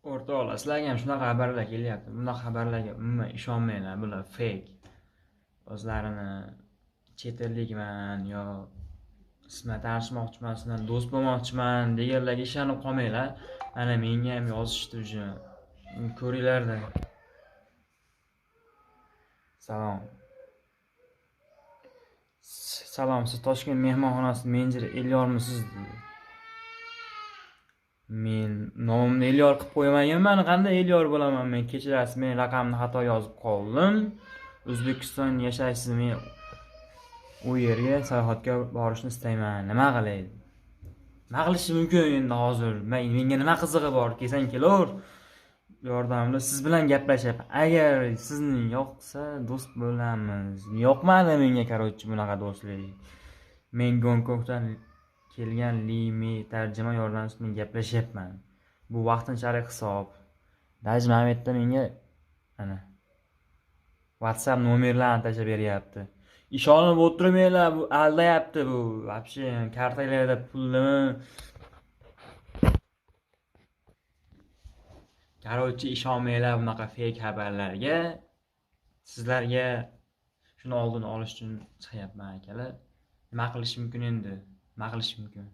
O'rtoqlar, sizlarga ham shunaqa xabarlar kelyapti. Bunaqa xabarlarga umuman ishonmanglar, bular fake. O'zlarini chet ellikman yo siz bilan tanishmoqchiman, siz bilan do'st bo'lmoqchiman deganlarga ishonib qolmanglar. Mana menga ham yozishdi уже. Ko'ringlarda. Salom. Salom, siz Toshkent mehmonxonasi menejeri Elyormisiz dedi. Men nomimni Elyor qilib qo'ymaganman, qanday Elyor bo'laman men? Kechirasiz, men raqamni xato yozib qoldim. O'zbekistonda yashaysiz, men u yerga sayohatga borishni istayman. Nima qilay? Nima qilishi mumkin endi hozir? Menga nima qizig'i bor? Kelsang kelaver. Yordamida siz bilan gaplashyapman. Agar sizni yoqsa do'st bo'lamiz. Yoqmadi menga, короче, bunaqa do'stlik. Men Gonkongdan kelgan Limi tarjima yordamchisi bilan gaplashyapman. Bu vaqtinchalik hisob. Даже mana bu yerda menga mana WhatsApp nomerlarini tashlab beryapti. Ishonib o'tirmanglar, bu aldayapti bu. Вообще kartalarda pulni. Короче, ishonmanglar bunaqa fake xabarlarga. Sizlarga shuni oldini olish uchun chiqyapman akalar. Nima qilish mumkin endi? Nima qilish mumkin?